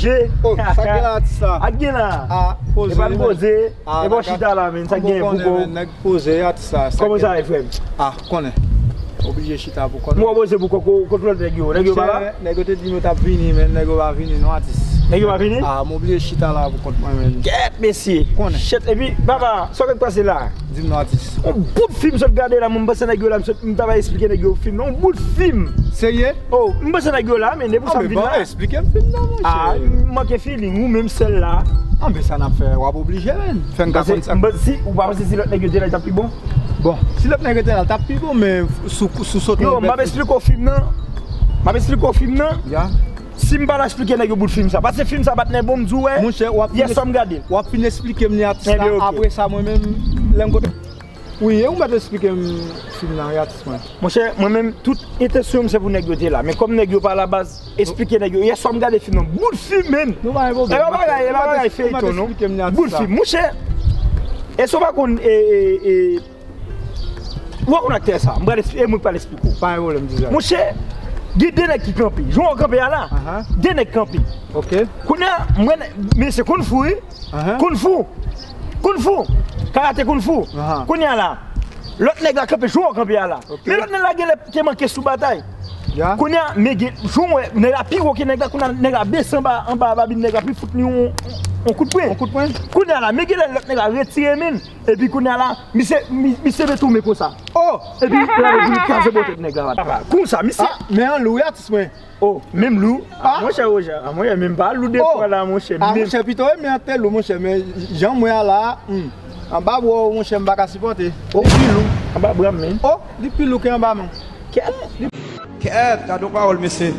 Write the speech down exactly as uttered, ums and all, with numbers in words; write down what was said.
Che. Oh, sa k gen la, atis la? Ak gen la. Ah, poze. E pa n poze. Ah, e bon, chita la, men, sa gen pou ko. Nèg poze, atis la. Kòman sa ye, frè m? Ah, konnen. Oblije chita pou kont mwen. Mwen poze pou ko, ko, kot lòt nèg yo. Nèg yo pa la? Nèg yo te di m yo t ap vini, men nèg yo pa vini, non, atis. Nèg yo pa vini? Ah, m oblije chita la pou kont mwen, men. Kèt, mesye. Konnen. Shit, epi, papa, sa k ap pase la? Di m non, atis. On bout fim sot gade la, mwen, m panse nèg yo la, m sot, m ta va esplike nèg yo fim nan, on bout fim. Serye? Oh, m panse nèg yo la, men depi sa m vin la. Esplike m fim nan, monchè. Ah, m manke feeling, ou menm sèl la. Anben sa n ap fè, w ap oblije, men. Fè n ka konn sa. Si, ou pa panse si lòt nèg yo te la, l t ap pi bon? Bon, si lòt nèg yo te la, l t ap pi bon, men sou, sou sot. Yo, m ap esplike w fim nan. M ap esplike w fim nan. Ya. Si m pa t esplike nèg yo bout fim sa. Paske fim sa pa t nè bon, m di w, wè. Monchè, w ap fin, yè swa m gade l. W ap fin esplike m li atis la, apre sa, mwen menm, lè m kote. Wi, e ou mèt esplike m fim nan, wi, atis mwen. Monchè, mwen menm, tout entansyon m se pou nèg yo te la. Men kòm nèg yo pa la baz, esplike nèg yo. Yè swa m gade fim nan. Bout fim, men. Nou pa gen pwoblèm. E pa bagay, e pa bagay feyton, non. Bout fim. Monchè, èske w pa konn, e, e, e, ou pa konn aktè sa? M pral espli-, e mwen k pral esplike w. Pa gen pwoblèm, dizè. Monchè, gen de nèg ki kanpe. Jan w kanpe a la, de nèg kanpe. Ok. Kounye a, mwen, men se kung fu, wi. Kung fu. Kung fu. Karate kung fu. Kounye a la, lòt nèg la kanpe, jan w kanpe a la. Ok. Men lòt nèg la genlè te manke sou batay. Ya. Kounye a, men gen, jan w wè, nèg la pi wo ke nèg la, kounye a, nèg la bese anba, anba babin nèg la, pou l fout li yon, yon kout pwen. Yon kout pwen? Kounye a la, men genlè lòt nèg la retire men l. Epi kounye a la, misye, mi-, misye retounen konsa. Oh! Epi, la, epi li kraze bò tèt nèg la. Papa, konsa, misye. Ah, men an lou, wi, atis mwen. Oh, menm lou. Ah, monchè, monchè, ah, monchè, menm pa lou de fwa la, monchè, ah, menm. Monchè, pito, e men an te lou, monchè, men jan mwen a la, hmm. Anba bra w, monchè, m pa ka sipòte. Oh, li pi lou. Anba bra m, men. Oh, li pi lou ke anba men. Kèt. Kèt, gade yon pawòl, mesye.